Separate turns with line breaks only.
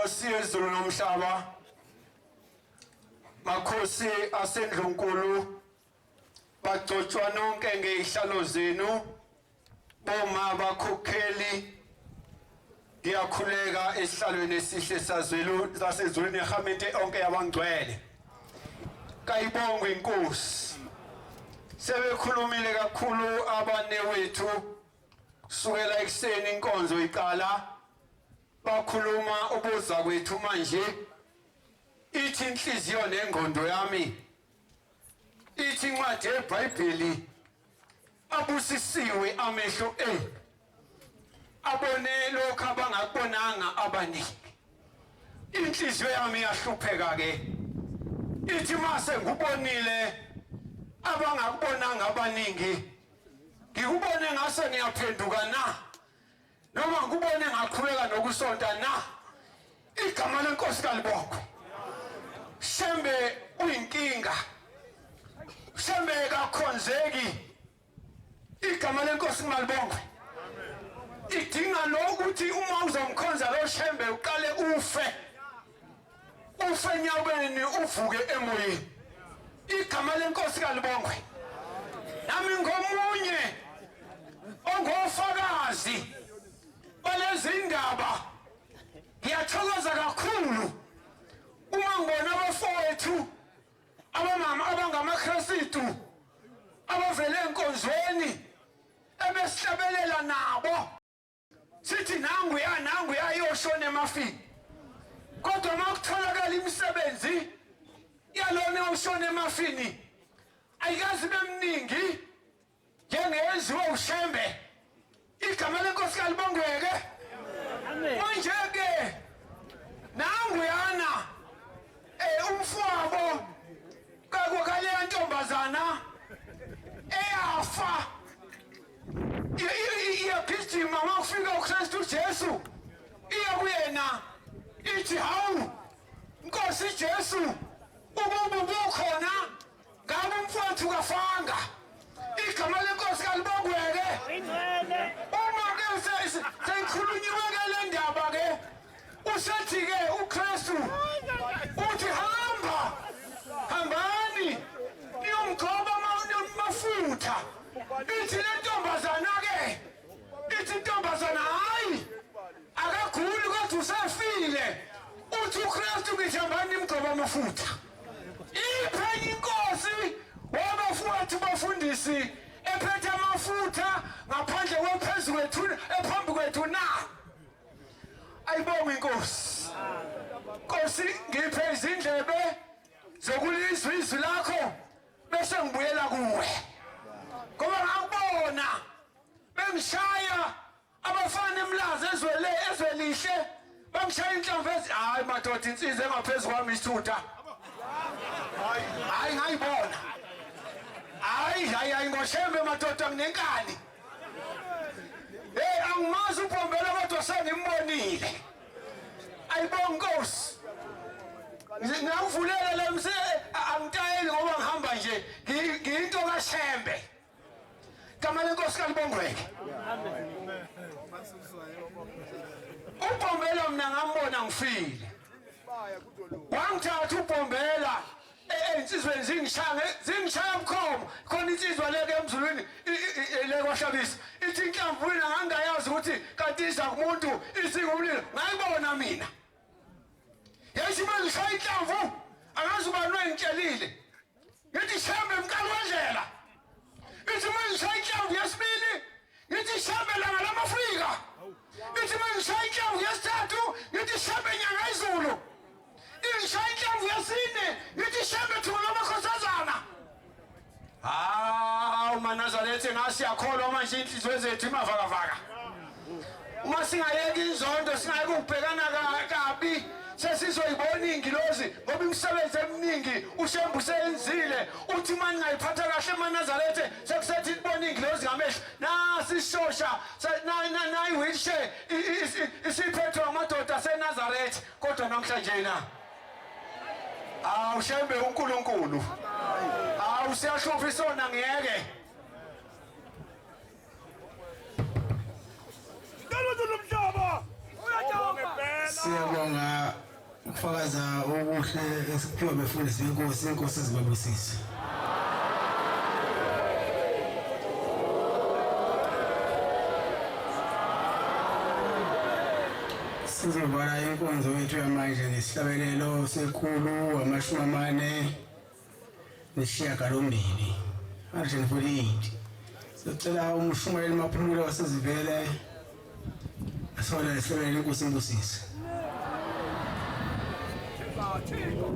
Nkosi yezulu nomhlaba, makhosi asendlunkulu, bagcotshwa nonke ngezihlalo zenu, boma bakhokheli, ngiyakhuleka esihlalweni esihle sazulu sasezulwini ehamente onke yabangcwele. Kayibongwe inkosi. Sebekhulumile kakhulu abanewethu kusukela ekuseni inkonzo iqala, bakhuluma ubuza kwethu manje. Ithi inhliziyo nengqondo yami, ithi incwadi yeBhayibheli, abusisiwe amehlo enu abone lokho abangakubonanga abaningi. Inhliziyo yami iyahlupheka ke, ithi mase ngubonile abangakubonanga abaningi, ngikubone ngase ngiyaphenduka na, noma ngikubone ngaqhubeka nokusonta na? Igama lenkosi kalibongwe. Shembe uyinkinga, Shembe kakhonzeki. Igama lenkosi malibongwe. Idinga lo ukuthi uma uzomkhonza lo Shembe uqale ufe, ufe enyaweni, uvuke emoyeni. Igama lenkosi kalibongwe. Nami ngomunye ongofakazi balezi ndaba, ngiyathokoza kakhulu uma ngibona abafowethu abamama abangamaKristu abavele enkonzweni ebesihlabelela nabo, sithi nangu ya nangu ya yoshona emafini, kodwa uma kutholakala imisebenzi yalona ushona emafini ayikazi beminingi njengeyenziwe uShembe. Igama lenkosi kalibongweke. Manje ke nangu yana umfowabo kakaleya ntombazana eyafa iyagijima uma kufika uKristu Jesu, iya kuyena ithi, hawu Nkosi Jesu, ukuba ubukhona ngabe umfowethu kafanga. Igama lenkosi kalibongweke. Uma ke seyikhulunyiwe ke le ndaba ke, usethi ke uKristu uthi hamba, hambani niyomgcoba amafutha. Ithi le ntombazana ke, ithi intombazana hayi akaguli kodwa usefile. Uthi uKristu ngithi hambani nimgcoba amafutha. Iphenye inkosi wabafowethu bafundisi ephethe amafutha ngaphandle kwephezu kwethu ephambi kwethu na? Ayibongwe inkosi. Nkosi, ngiphe izindlebe zokulizwa izwi lakho bese ngibuyela kuwe, ngoba ngakubona bengishaya abafana emlazi ezwe le ezwe lihle, bangishaya inhlamvu ezi, hayi madoda, insizwa engaphezu kwami isithutha, hayi ngayibona, hayi hayi hayi, ngoshembe madoda nginenkani. Hey, angimazi uBhombela kodwa sengimbonile. Ayibonga inkosi. Ngingakuvulela le mse, angitayeli ngoba ngihamba nje ngiyinto kaShembe. Gama lenkosi kalibongweke. UBhombela mina ngambona ngifile. Wangithatha uBhombela ey'nsizweni zingishaya zingishaya bukhoma. Khona insizwa leke emzulwini le kwaHlabisa, ithi inhlamvu mina ngangingayazi ukuthi kanti iza kumuntu isingumlilo, ngayibona mina. Yayithi uma ngishaya inhlamvu, angazi ubani wengitshelile, ngithi Shembe mqali wendlela. Ithi uma ngishaya inhlamvu yesibili, ngithi Shembe langa lamafrika. Ithi uma ngishaya inhlamvu yesithathu, ngithi Shembe nyanga izulu. Ingishaya inhlamvu yesine, ngithi Shembe thunga lamakhosazana. Hawu maNazaretha, ngasiyakholwa manje, inhliziyo zethu imavakavaka. Uma singayeki inzondo, singayeki ukubhekana kabi, sesizoyibona iy'ngilozi, ngoba imisebenzi eminingi uShembe useyenzile. Uthi uma ningayiphatha kahle emaNazaretha, sekusethi nibone iy'ngilozi ngamehlo. Nasi isishosha, nayi-wheelchair isiphethwe amadoda aseNazaretha, kodwa namhlanje na awu Shembe uNkulunkulu, awu siyahlupha isona ngiyeke.
Siyabonga ukufakaza okuhle esikuphiwa befundisi benkosi, inkosi izibabusise. Sizovala inkonzo yethu yamanje ngesihlabelelo sekhulu 48, 148. Sicela umshumayeli Maphumulo wasezivele asona isihlabelelo, inkosi imbusise.
Thixo.